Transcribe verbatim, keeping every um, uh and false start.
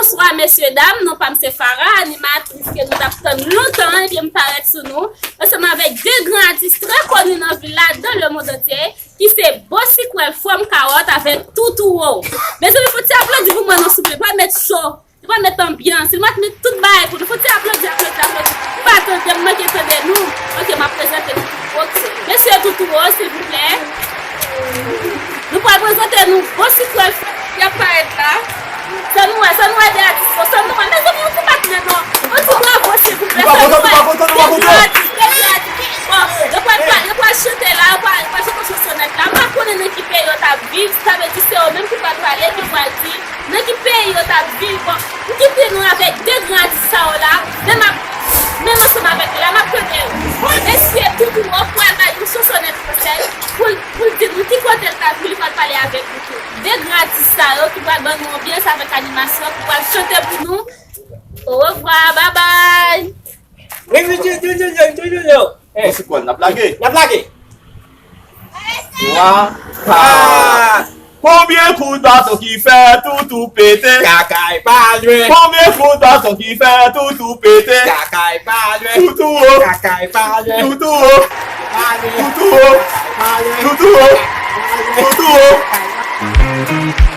Bonswa, mesye, dam. Non pa m se Farah, animatris ke nou t ap tann lontan, ebyen, m parèt sou nou, ansanm avèk de gran atis trè koni nan vil la, dans le monde entier, ki se Bossy Kwèl From Kawòt avèk Toutou Wo. Mezanmi, fò ti aplodi pou mwen, non, souple. Pa met cho. Li pral met anbyans, li pral met tout bagay pou nou. Fò ti aplodi, aplodi, aplodi. M pa tande, m manke tande nou. Ok, m ap prezante nou. Ok. Mesye Toutou Wo, silvouplè. Nou pral prezante nou Bossy Kwèl From, y ap parèt la. Sa nou wè, sa nou wè de atis yo, sa nou wè. Mezanmi, yon ti bat men non. Yon ti bravo, silvouplè. Nou pa kontan, nou pa kontan, nou pa kontan. De gran atis, de gran atis. Bon, yo pral, yo pral chante la, yo pral, yo pral chante chansonèt la. M pa konnen nan ki peyi yo t ap viv, sa vle di se yo menm ki pral pale, ki pral di nan ki peyi yo t ap viv. Bon, m kite nou avèk de gran atis sa yo la, men m ap, menm ansanm avèk yo la, m ap tande mesye Toutou Wo pral bay yon chansonèt fransèz pou l, pou l di nou ki kote l t ap, pou li pral pale avèk nou tou. De gran atis sa yo ki pral ban nou anbyans avèk animasyon, ki pral chante pou nou. Orevwa, babay! Wi, wi, wi, wi, wi, wi, wi, wi. Eh. Bossy Kwèl, n ap lage. N ap lage. Twa, pa. Ah. Konbyen kout baton ki fè Toutou pete? Kakay pa lwen. Konbyen kout baton ki fè Toutou pete? Kakay pa lwen. Toutou Wo. Kakay pa lwen. Toutou Wo. Pa lwen. Toutou Wo. Pa lwen. Toutou Wo. Toutou Wo.